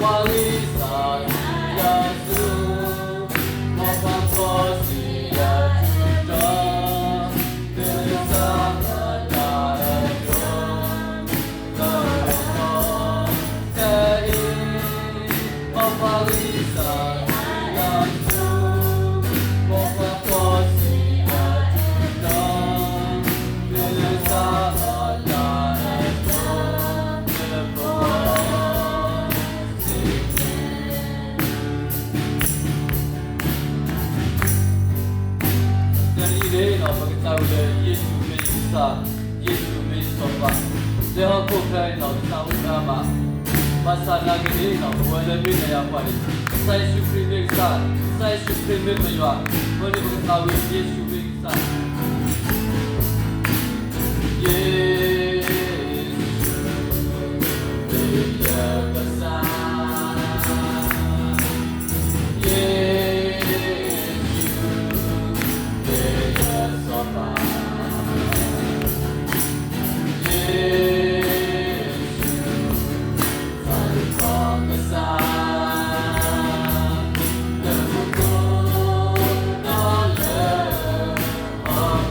တနံၤအံၤန့ၣ် ပကသးဝံၣ်လၢ ယ့ၣ်ၡူးမ့ၢ်ယကစၢ်, ယ့ၣ်ၡူးမ့ၢ်ယစီၤပၤ, လၢဟီၣ်ခိၣ်ချၢအံၤန့ၣ် ကစၢ်အိၣ်ဖျဲၣ်မး, ဘၣ်ဆၣ်နာ်က့န့ၣ် ပဝဲလၢမ့ၢ်နၤယၤပှၤန့ၣ် ကစၢ်ယ့ၣ်ၡူးခရံာ်မ့ၢ်ကစၢ်, ကစၢ်ယ့ၣ်ၡူးခရံာ်မ့ၢ်ပယွၤ, အဃိန့ၣ် ပကသးဝံၣ် ယ့ၣ်ၡူးမ့ၢ်ယကစၢ် ယ့ၣ်ၡူးမ့ၢ်ယကစၢ်, ယ့ၣ်ၡူးမ့ၢ်ယစီၤ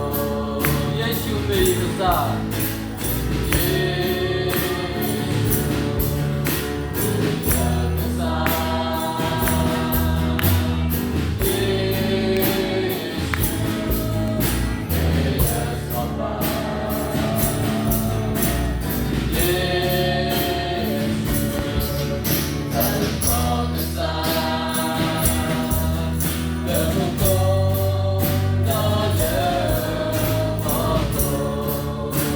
ပၤ, ယ့ၣ်ၡူး ယ့ၣ်ၡူးမ့ၢ်ယကစၢ်, ယ့ၣ်ၡူးမ့ၢ်ယကစၢ်, ယ့ၣ်ၡူး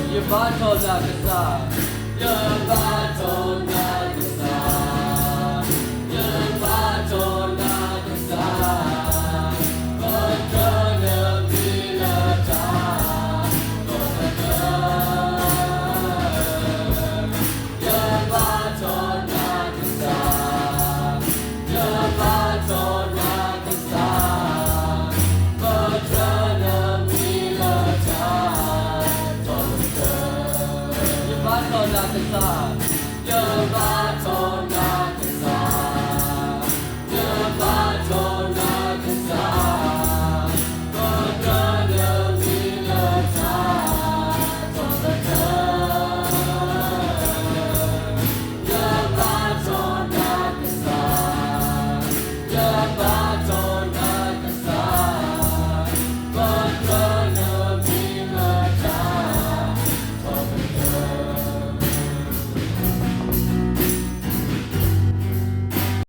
ယဘါထီၣ်နၤကစၢ်, ယဘါထီၣ်နၤကစၢ်, ယဘါထီၣ်နၤကစၢ်, ပတြၢၤနမံၤလၢတၢ် ယဘါထီၣ်နၤကစၢ်, ယဘါထီၣ်နၤကစၢ်, ပတြၢၤနမံၤလၢတၢ် ယဘါထီၣ်နၤကစၢ်, ယဘါ